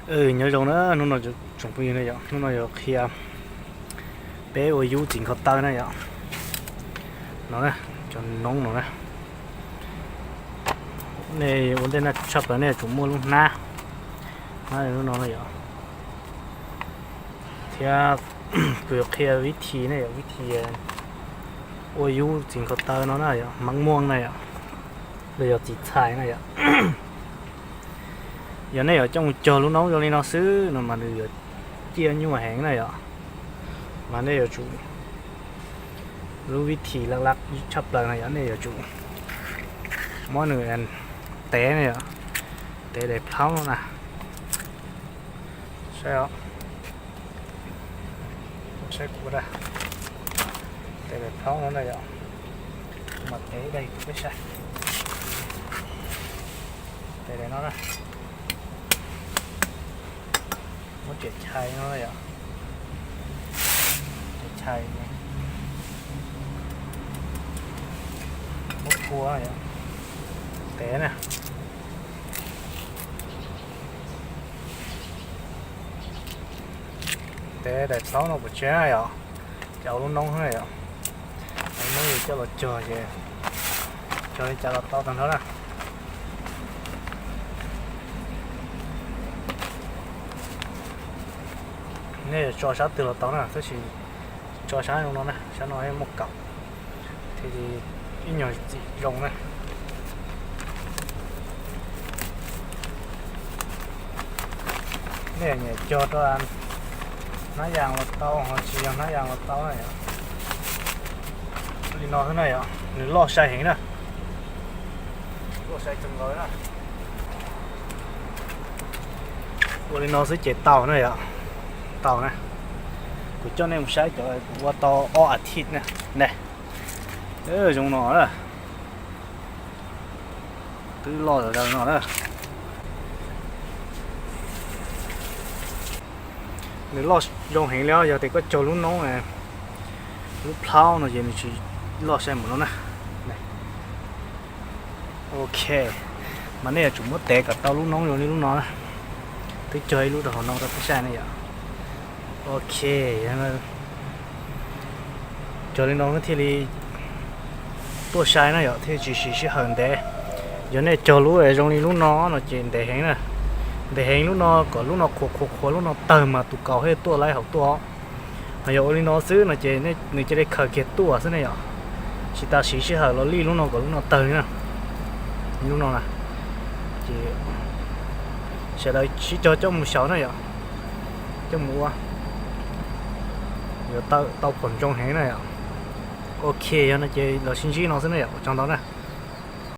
Nyob zoo na, hnub no tsoom phooj ywg na yom, hnub no yuav qhia peb ua yub txiv nkhaus taw na yom. No na, cov noob no na, nej ua ntej na tshaj plaws nej yuav tsum muaj lub hnab, hnab lub no na yom. Thiab kuv yuav qhia vib thi na yom, vib thi ua yub txiv nkhaus taw no na yom, hmab muaj na yom, los yog txiv txhais na yom. Yog nej yuav coj mus cog lub noob zoo li no xwb no mas nws yuav ciaj nyuaj heev na yom. Mas nej yuav tsum, lub vib thi laj laj tshaj plaws no yom, nej yuav tsum muab nws tev na yom, tev daim plhaub no na. Saib os, saib kuv ua, tev daim plhaub no na yom. Kuv mam tev ib daim rau peb saib. Tev daim no na, muab riam chais no na yom, riam chais, muab phua na yom, tev na. Tev daim plhaub no pov tseg na yom, ces ua lub noob na yom. Lub noob yus coj los cog ces cog li cas los tau tag nrho na. Nej yuav tso sab twg los tau na, tab sis tso sab zoo no na, sab no muaj kaum, thiaj li ib nyuag txim zoo na. Nej nyiam cog rau hnab yas los tau, ho tsis yog hnab yas los tau na yom. Li no xwb na yom, nws loj sai heev na. Loj sai kawg nkaus na. Ua li no xwb ces tau na yom. Tau na. Kuv coj nej mus saib cov kuv ua tau ob as thiv na. Ne, zoo no na. Twb loj zom zaws no na. Nws loj zoo heev li os, yog tias koj cog lub noob, lub plhaub no ces nws tsis loj sai mus no na. Ok, mas nej yuav tsum muab tev kom tau lub noob zoo li lub no na. Twb cog ib lub rau hauv no rau peb saib ne yom. Ok, cog li no thiaj li tuaj sai na yom, thiaj tsis siv sij hawm ntev. Yog nej cog lub zoo li lub no no ces ntev heev na. Ntev heev lub no kom lub no qhuav qhuav qhuav lub no tawg mas tus kaus thiaj tuaj laib hauv tuaj. Ho yog ua li no xwb no ces nws cia li khaws kiag tuaj xwb ne yom. Tsis tas siv sij hawm los lij lub no kom lub no tawg li na. Lub no na, ces sawv daws sib cog coj mus xyaum na yom, coj mus ua, yuav tau phom ntoo heev na yom. Ok, yog no ces los sib ntsib no xwb na yom, ua tsaug ntau na.